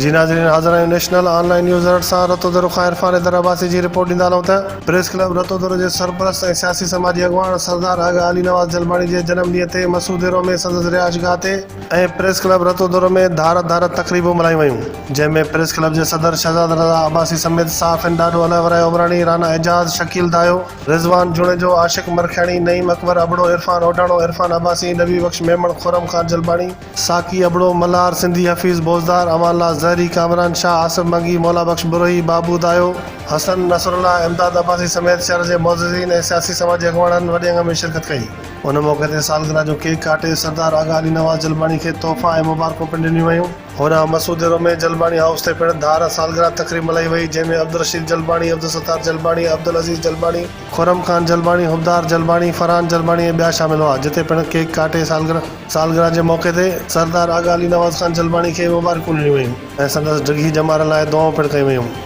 جي ناظرين حاضر آهيون نيشنل آن لائين نيوز الرٽ سان رتوديرو کان عرفان حيدر عباسي جي رپورٽ ڏيندا هلون ته پريس ڪلب رتوديرو جي سرپرست ۽ سياسي سماجي اڳواڻ سردار آغا علي نواز جلباڻي جي جنم ڏينهن تي مسوديرو ۾ سندس رهائشگاهه تي ۽ پريس ڪلب رتوديرو ۾ ڌار ڌار تقريبون ملهايون ويون جنهن ۾ پريس ڪلب جي صدر شهزاد رضا عباسي سميت صحافين ڏاڏو الهه ورايو عمراڻي، رانا اعجاز، شڪيل دايو، رضوان جوڻيجو، عاشق مرکياڻي، نعيم اڪبر ابڙو، عرفان اوڍاڻو، عرفان عباسي، نبي بخش ميمڻ، خرم خان جلباڻي، ساقي ابڙو، ملهار سنڌي، حفيظ بوزدار، امان الله زهري، ڪامران شاهه، آصف منگي، مولا بخش بروهي، بابو دايو، حسن نصرالله، امداد عباسي سميت شهر جي معززين ۽ سياسي سماجي اڳواڻن وڏي انگ ۾ شرڪت ڪئي. ان موقعي تي سالگرهه جو ڪيڪ ڪاٽي سردار آغا علي نواز جلباڻي کي تحفا ۽ مبارڪون پڻ ڏنيون ويون. هوڏانهن مسوديرو ۾ جلباڻي هائوس تي پڻ ڌار سالگرهه تقريب ملهائي وئي، جنهن ۾ عبدالرشيد جلباڻي، عبدالستار جلباڻي، عبدالعزيز جلباڻي، خرم خان جلباڻي، حبدار جلباڻي، فرحان جلباڻي ۽ ٻيا شامل هئا، جتي پڻ ڪيڪ ڪاٽي سالگرهه جي موقعي تي سردار آغا علي نواز خان جلباڻي کي مبارڪون ڏنيون ويون ۽ سندس ڊگهي ڄمار لاء دعائون پڻ ڪيون ويون.